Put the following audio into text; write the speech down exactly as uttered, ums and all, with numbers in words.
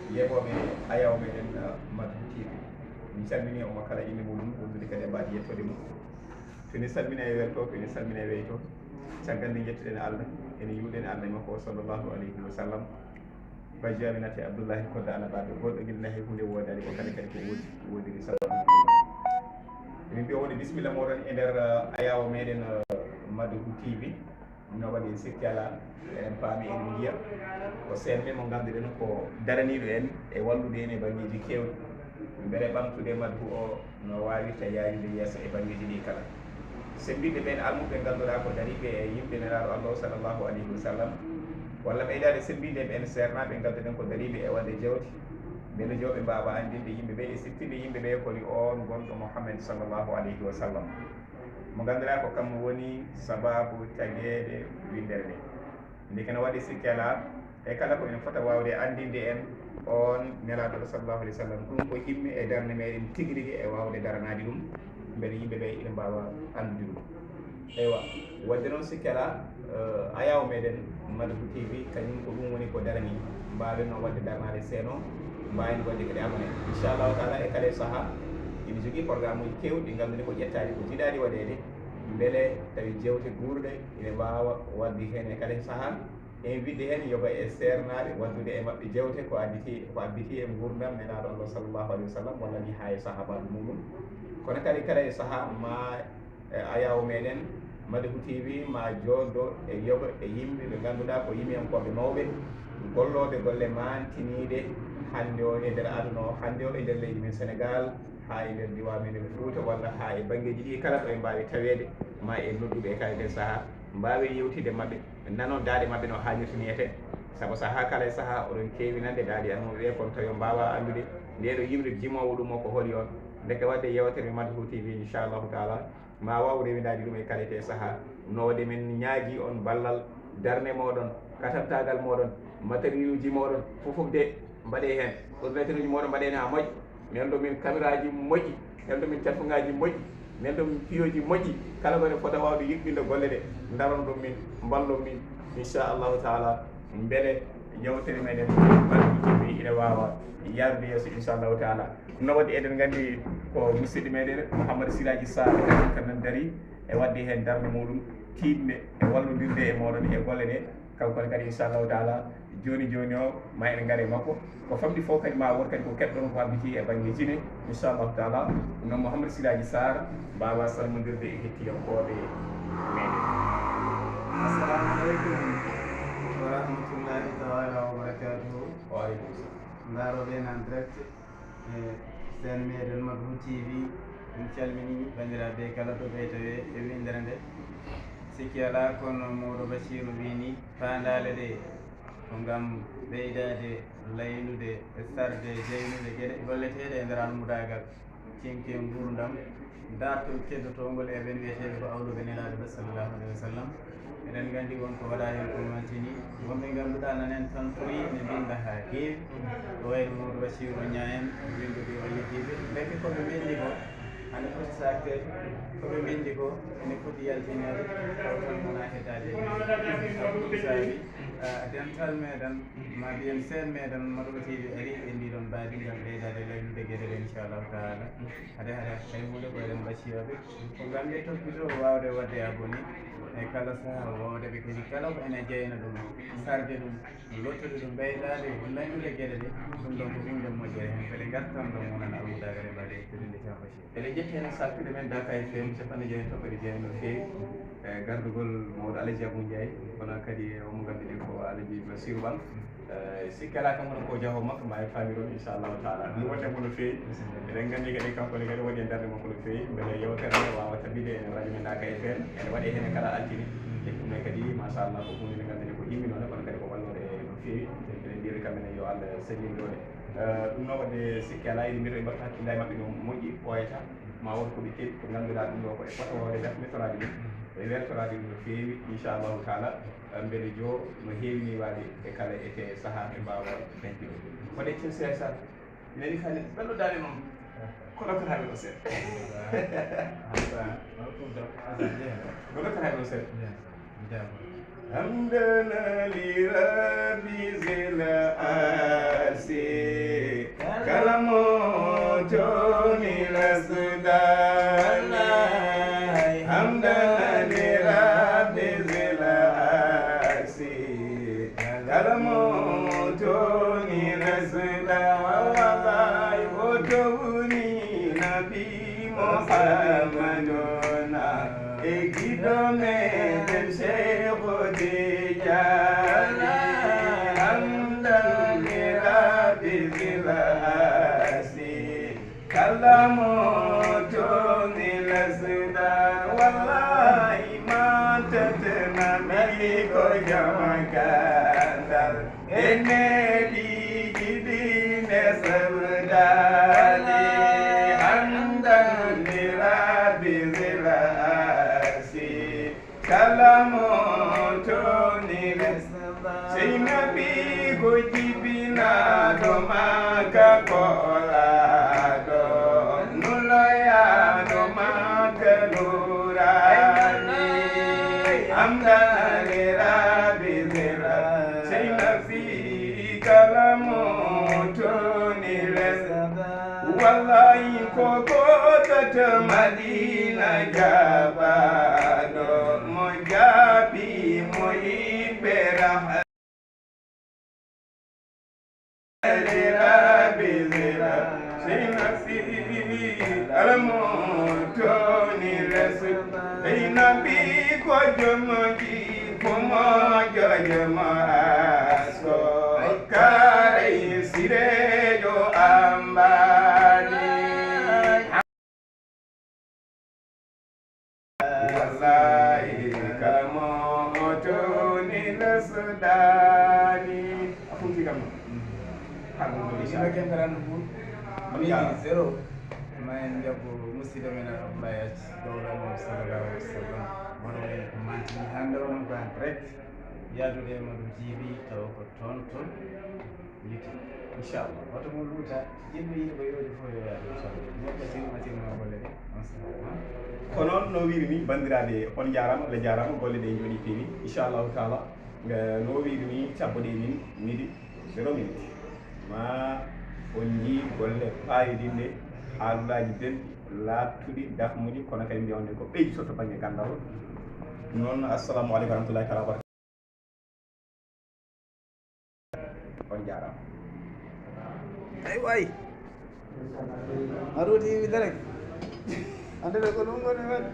Yeɓooɓe Ayaw meɗen, uh, Madhu T V, min calmini on kala innde muɗum, wondude kadi e mbaadi yettoode mum. To ene salmina e welto, to ene salmina e weyto. Caggal nde njettuɗen Allah, ene yuuɗen Allah e makko o, sallallahu alayhi wa sallam. Bajjo amin ate Abdullahi Kodda Ana Baɓe, goɗɗo gila nahi hunde woodaani, ko kala kadi ko woodi, woodiri sababu. Min mbiya wonde bisimilla moɗon e nder, uh, Ayaw meɗen, uh, Madhu T V. No waɗi sikki alaa, eɗen paami, eɗen njiya ko C M mo ngannduɗen ko daraniiɗo en e wallude en e banngeeji keewɗi. Mbele ɓamtude Madhu o no waawirta yaayude yeeso e banngeeji ɗi kala. Semmbiɗɓe ɓeen almuɓɓe ngannduɗaa ko dariiɓe e yimɓe Nelaaɗo Allah o, sallallahu alayhi wa sallam, walla ɓeydaade semmbiɗɓe ɓeen seernaaɓe ngannduɗen ko dariiɓe e waɗde jawdi, mbele yo ɓe mbaawa anndinde yimɓe ɓe e siftinde yimɓe ɓe holi oon gonɗo Muhammad, sallallahu alayhi wa sallam. Mo ngannduɗaa ko kam woni sabaabu tageede winndere nde. Nde kene waɗi sikki alaa, e kala ko ene fota waawde anndinde en oon Nelaaɗo, sallallahu alayhi wa sallam, ɗum ko himme e darnde meɗen tigi rigi e waawde daranaade ɗum, mbele yimɓe ɓe ina mbaawa anndude ɗum. Eywa, waɗde noon sikki alaa, eh, Ayaw meɗen Madhu T V, kañum ko ɗum woni ko darani, mbaawen noon waɗde daranaade seeno, mbaawen waɗde kadi abonné. Inchallahu taala, e kala e sahaa, ina jogii programme uji keewɗi ɗi ngannduɗen ko ƴettaali, ko jiɗaali waɗeede, mbele tawi jeewte guurɗe ina mbaawa waɗde heen e kala e sahaa. En wiɗde heen yoga e seernaaɓe waɗdude e maɓɓe jeewte ko additi, ko additi e nguurndam Nelaaɗo Allah, sallallahu alayhi wa sallam, walla ni haa e sahaabaaɓe muɗum. Kono kadi kala e sahaa ma, eh, Ayaw meɗen Madhu T V ma jooddo e yoga e yimɓe ɓe ngannduɗaa ko yimiyankooɓe mawɓe, golloɓe golle maantiniiɗe hannde o e nder aduna o, hannde o e nder leydi men Senegaal, haa e nder diiwaan men Fuuta, walla haa e banngeeji ɗi kala ɗo en mbaawi taweede, ma en nodduɓe e kala e nder sahaa, mbaawen yewtidde maɓɓe, nanon daaɗe maɓɓe no haanirta ni etee. Sabu sahaa kala e sahaa oɗon keewi nande daaɗe almuɓe ɓe, kono tawi on mbaawaa anndude nde ɗo yimre jimoowo ɗum o ko holi on. Ndeke waɗde yeewtere Madhu T V, inchallahu taala, ma waaw rewindaade ɗum e kala e sahaa. Ɗum no waɗde min ñaagii on ballal, darnde mooɗon, katantaagal mooɗon, matériel uji mooɗon, fof fof de mbaɗee heen. Ordinateur uji mooɗon mbaɗee heen haa moƴƴa. Nden ɗo min caméra ji moƴƴi, nden ɗo min téléphone ji moƴƴi, nden ɗo min piyoji moƴƴi. Kala ko ene fota waawde yuɓɓinde golle ɗe, ndaron ɗum min, mballon min, inchallahu taala, mbele yewtere meɗen Madhu T V ina waawa yaarude yeeso, inchallahu taala. No waɗi eɗen nganndi ko musidɗo meɗen Mouhamadou Silaji Sarr, kañum tan nan darii e waɗde heen darnde muɗum tiiɗnde e wallodirde e mooɗon e golle ɗe. Kanko ne kadi, inchallahu taala, jooni jooni o ma en ngare makko. Ko famɗi fof kadi ma wood kadi ko keɓɗon ko habbiti e bannge jime, inchallahu taala. Ɗum noon Mouhamadou Silaji Sarr mbaawa salmondirde e hettiyankooɓe meɗen. Assalamu aleykum wa rahmatullahi taala wa barakatuhu. Wa aleykum salam. Ndaroɗen en direct e seen meɗen Madhu T V, en calmini banndiraaɓe kala to ɓe tawe e winndere nde. Sikki alaa kono Mawɗo Bachiru wii ni, faandaale ɗe ko ngam ɓeydaade laynude e sarde jeynude geɗe golleteeɗe e nder almudaagal, ciŋke nguurndam, daartol keddotoongol e ɓeen wiyeteeɓe ko awluɓe Nelaaɗo ɓe, sallallahu alayhi wa sallam. Eɗen nganndi won ko waɗaa heen ko mantini. Wonɓe ngannduɗaa nanen tan toyi ne mbinnda haa heewi. Ko wayi no Mawɗo Bachiru Ñaa en, winndudi o yeddiiɓe. Ndeke ko ɓe mbinndi ko, ene foti saakteede. Ko ɓe mbinndi ko, ene foti yaltineede. Taw tan wonaa heddaade e ɗum. Sabu ɗum saabi, ah, dental meɗen, ma mbiyen seen meɗen, Madhu T V ari e ndii ɗoon mbaadi ngam ɓeydaade laynude geɗe ɗe, inchallahu taala. Hade, hade, hay huunde ko eɗen mbacci waɗde. Ko ngam nde toppitoo waawde waɗde abonné e kala sahaa, waawde ɓe kadi kala ko ene jeyna ɗum, sarde ɗum, lottude ɗum, ɓeydaade, laynude geɗe ɗe, ɗum ɗoon ko huunde moƴƴere heen. Kadi ngartan ɗo munan almudaagal e mbaɗe, ko ɗum nde tan Bachir. Eɗen njetti heen saltude men Daaka F M capanɗe jeetati toɓɓere jeetati no feewi, e gardugol mawɗo Alaji Abou Ndiaye, kono kadi e omo ngannduɗen ko Alaji Basiru Ɓang. Eh, sikki alaa kam, hono ko jahoo makko, ma en faamir on, inchallahu taala. Ɗum waɗi mo no feewi. Eɗen nganndi kadi kanko ne kadi waɗi e darnde makko no feewi. Mbele yewtere nde waawa tabide e radio men Daaka F M. Ene waɗe heen kala altine. E ɗum ne kadi, machallah, ko huunde nde ngannduɗen ko imminoonde, kono kadi ko walloore no feewi. Eɗen mbiyori kamɓe ne yo Allah sellin ɗoon. Eh, ɗum noon waɗde sikki alaa, eɗen mbiyata ɓe mbaɗta hakkillaaji maɓɓe no moƴƴi, ɓooyata. Ma won ko ɓe keɓi, ko ngannduɗaa ɗum ɗo ko e fota waawde dartinoraade ɗum. E weeltoraade ɗum no feewi, inchallahu taala. Mbele joo no heewi ni waade e kala ete sahaa ɓe mbaawa dañde ɗum. Waɗe cin C S A. Nani kadi bello daane noon. Ko ɗo kata ɗo seeɗa. Ko ɗo kata ɗo seeɗa. حمدا لرب ذي العرش Kala mo towni resda, wallahi o towni Nabi Muhammaduna. E giɗo meɗen Sheikhu Tijani, hamdan li Rabbi zil arsi. Kala mo towni lesda, wallahi ma tetena mi ko jama gandal. E neɗiiji ɗi ne sewdali, hamdan li Rabbi zil arsi. Kala mo towni lesda, sey Nabi ko jibinaaɗo Makka koolaaɗo, nulloyaaɗo Makka nuraani, hamdan li Rabbi zil arsi. Sey Nabi kala mo towni lesda, wallahi ko gooto to Madina jaabaaɗo, mo jaabi mo yimɓe rahmani. Rabbi zira, sey Nabi kala mo towni lesda, sey Nabi ko jomoji, ko mojo jomo asko, kare sirejo ambani. Wallahi kala mo towni lesdani. A foti kam. Alhamdulillah. Ina kentara no pour. Min zéro. Ma en jabbo musidɗo men Abdoulaye Ath, Mawlana sallallahu alaihi wasallam. Moɗo en ko mantini hande onon ko en direct. Yaadude e moɗo jiibi taw ko toon toon. Yiti. Inchallah. Hoto mo luuta, yimɓe yiɗi ko yooɗi fof yo yaadu, inchallah. Neɗɗo sirma sirma golle ɗe, on sirma. Ko noon no wiiri ni, banndiraaɓe, on njaaraama, Allah njaaraama, golle ɗe njooɗii peewi. Inchallahu taala, eh, no wiiri ni, cabbo ɗe min, midi, zéro minute. Ma on njii golle paayodinɗe, haalulaaji belɗi, laaɓtuɗi, dafmuɗi, kono kadi mbiya on ko ɓeydi so to bannge ganndal. Noon, assalamu aleykum wa rahmatullahi taala wa barakatuh. On njaaraama. Ay way. A rooti wiide rek. Ande ko ɗum woni waɗi.